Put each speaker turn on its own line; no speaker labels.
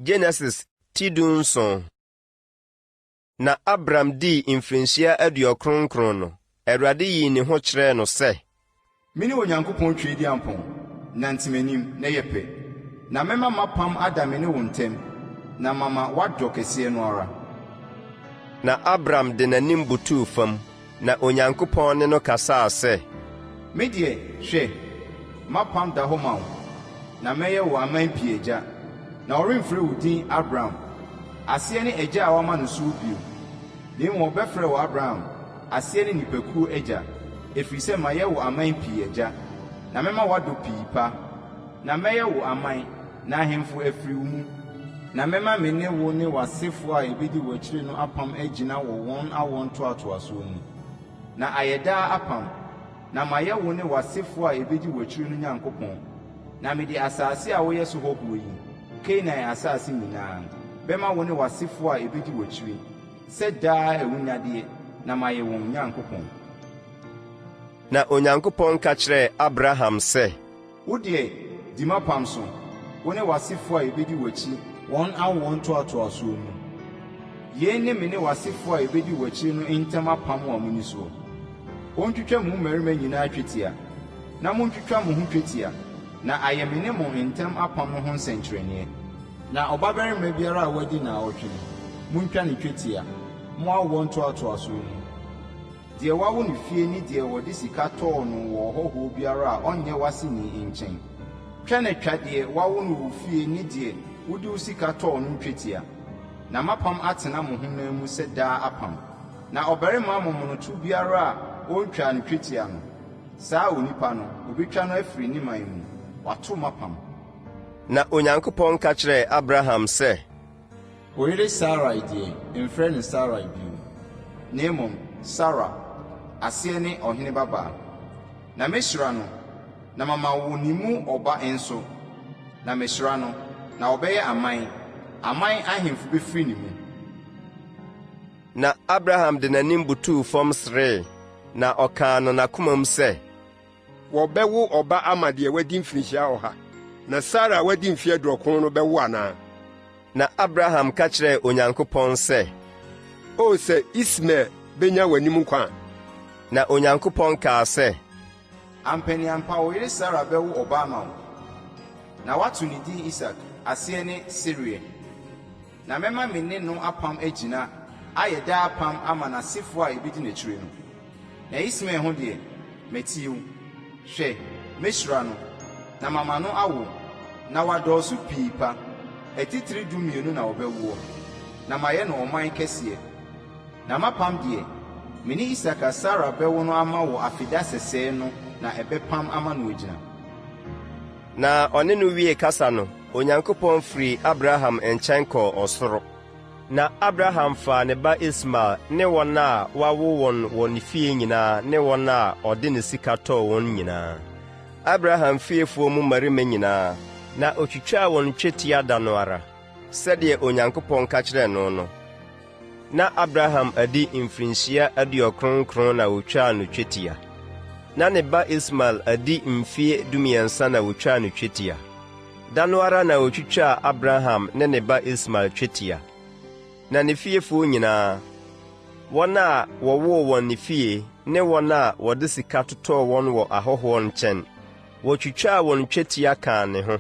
Genesis ti dunson. Na Abram dii mfirinhyia aduɔkron nkron no, Awurade yii ne ho kyerɛɛ no sɛ.
Mene Onyankopɔn Tweaduampɔn, nante m'anim na yɛ pɛ, na mɛma m'apam ada me ne wo ntam, na mama woadɔ kɛseɛ no ara.
Na Abram de n'anim butuu fam, na Onyankopɔn ne no kasaa sɛ.
Me deɛ, hwɛ, m'apam da hɔ ma wo, na mɛyɛ wo aman pii agya. Na wɔremfrɛ wo din Abram, aseɛ ne Agya a wɔama no soɔ bio, na mmom wɔbɛfrɛ wo Abraham, aseɛ ne Nnipakuo agya, ɛfiri sɛ mayɛ wo aman pii agya, na mɛma woadɔ pii pa. Na mɛyɛ wo aman, na ahemfo afiri wo mu. Na mɛma me ne wo ne w'asefoɔ a ɛbɛdi w'akyire no apam agyina wɔ wɔn awoɔ ntoatoasoɔ mu, na ayɛ daa apam, na mayɛ wo ne w'asefoɔ a ɛbɛdi w'akyire no Nyankopɔn. Na mede asase a woyɛ so hɔhoɔ yi, Kanaan asase nyinaa, bɛma wo ne w'asefoɔ a ɛbɛdi w'akyire, sɛ daa awunnyadeɛ, na mayɛ wɔn Nyankopɔn.
Na Onyankopɔn ka kyerɛɛ Abraham sɛ.
Wo deɛ, di m'apam so, wo ne w'asefoɔ a ɛbɛdi w'akyi wɔn awoɔ ntoatoasoɔ mu. Yei ne me ne w'asefoɔ a ɛbɛdi w'akyire no ntam apam a monni soɔ. Wɔntwitwa mo mmarima nyinaa twetia, na montwitwa mo ho twetia, na ayɛ me ne mo ntam apam no ho nsɛnkyerɛnneɛ. Na ɔbabarima biara a wadi nnawɔtwe no, montwa no twetia, mo awoɔ ntoatoasoɔ mu. Deɛ wɔawo no fie ne deɛ wɔde sika tɔɔ no wɔ ɔhɔhoɔ biara a ɔnyɛ w'aseni nkyɛn. Twa na twa deɛ wɔawo no wo fie ne deɛ wode wo sika tɔɔ no twetia, na m'apam atena mo honam mu sɛ daa apam. Na ɔbarima momonoto biara a ɔntwaa no twetia no, saa onipa no, wɔbɛtwa no afiri ne man mu. Wato m'apam.
Na Onyankopɔn ka kyerɛɛ Abraham sɛ.
Wo yere Sarai deɛ, mfrɛ no Sarai bio, na mmom Sara, aseɛ ne ɔhene babaa. Na mɛhyira no, na mama wo ne mu ɔba nso, na mɛhyira no, na ɔbɛyɛ aman, aman ahemfo bɛfiri ne mu.
Na Abraham de n'anim butuu fam seree, na ɔkaa no n'akomam sɛ.
Wɔbɛwo ɔba ama deɛ wadi mfirinhyia ɔha, na Sara a wadi mfeɛ aduɔkron no bɛwo anaa?
Na Abraham ka kyerɛɛ Onyankopɔn sɛ.
O sɛ Ismael benya w'anim nkwa a!
Na Onyankopɔn kaa sɛ.
Ampaneampa wo yere Sara bɛwo ɔba ama wo, na woato ne din Isak, aseɛ ne Sereɛ. Na mɛma me ne no apam agyina ayɛ daa apam ama n'asefoɔ a ɛbɛdi n'akyire no. Na Ismael ho deɛ, matie wo. Hwɛ, mɛhyira no, na mama no awo, na wadɔɔso pii pa. Atitire dummienu na wɔbɛwoɔ, na mayɛ no ɔman kɛseɛ. Na m'apam deɛ, me ne Isak a Sara bɛwo no ama wɔ afeda sɛsɛɛ no na ɛbɛpam ama no agyina.
Na ɔne no wiee kasa no, Onyankopɔn firii Abraham nkyɛn kɔɔ ɔsoro. Na Abraham faa ne ba Ismael ne wɔn a wɔawo wɔn wɔ ne fie nyinaa ne wɔn a ɔde ne sika tɔɔ wɔn nyinaa, Abraham fiefoɔ mu mmarima nyinaa, na ɔtwitwaa wɔn twetia da no ara, sɛdeɛ Onyankopɔn ka kyerɛɛ no no. Na Abraham adi mfirinhyia aduɔkron nkron na wɔtwaa no twetia. Na ne ba Ismael adi mfeɛ dumiɛnsa na wɔtwaa no twetia. Da no ara na wɔtwitwaa Abraham ne ne ba Ismael twetia. Na ne fiefoɔ nyinaa, wɔn a wɔwoo wɔn ne fie ne wɔn a wɔde sika totɔɔ wɔn wɔ ahɔhoɔ nkyɛn, wɔtwitwaa wɔn twetia kaa ne ho.